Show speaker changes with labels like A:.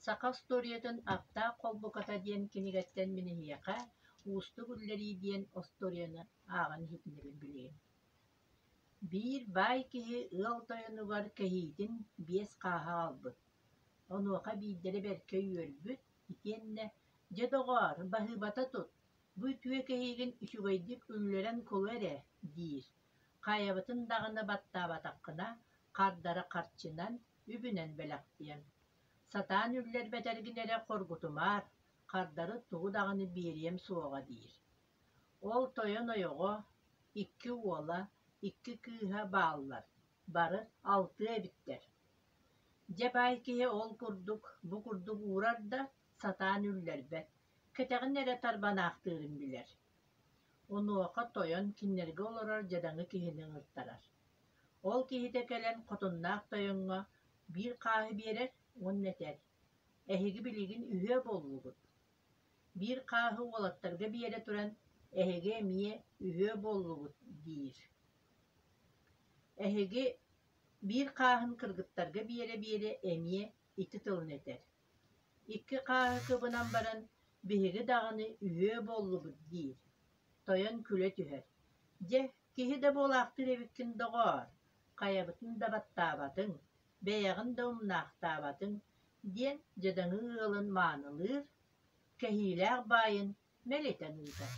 A: Саха остуоруйатын «Аптаах холбуката» диэн кинигэттэн мин эһиэхэ «Уустук үллэрии» диэн остуоруйаны ааҕан иһитиннэбин билигин. Биир баай киһи ыал тойонугар кэһиитин биэс хааһы аҕалбыт. Онуоха биирдэрэ бэркэ үөрбүт итиэннэ: «Дьэ, доҕоор, баһыыбата тут, бу үтүө кэһиигин үчүгэйдик үллэрэн кулу эрэ» диир. Хайабытын даҕаны баттаабатаххына, хардары харчынан, үбүнэн бэлэхтиэм. Сатаан үллэрбэтэргин эрэ хоргутумаар, хардары тугу даҕаны биэриэм суоҕа диир. Ол тойон ойоҕо, икки уола, икки кыыһа бааллар, бары алтыа эбиттэр. Дьэ баай киһи ол курдук, бу курдук уурар да, сатаан үллэрбэт, кэтэҕин эрэ тарбанаахтыырын билэр. Онуоха тойон кинилэргэ олорор дьадаҥы киһини ыҥыртарар. Ол киһитэ кэлэн хотуннаах тойоҥҥо биир хааһы биэрэр уонна этэр: «Эһиги билигин үһүө буоллугут. Биир хааһы уолаттарга биэрэ туран, эһиги эмиэ үһүө буоллугут» диир. Эһиги биир хааһын кыргыттарга биэрэ-биэрэ эмиэ ити тылын этэр: Икки хааһы кыбынан баран, биһиги даҕаны үһүө буоллубут диир. Тойон күлэ түһэр: «Дьэ, киһи да буолаахтыыр эбиккин доҕоор, хайабытын да баттаабатыҥ, бэйэҕин да умнаахтаабатыҥ» диэн дьадаҥы ыалын маанылыыр, кэһиилээх баайын мэлитэн ыытар.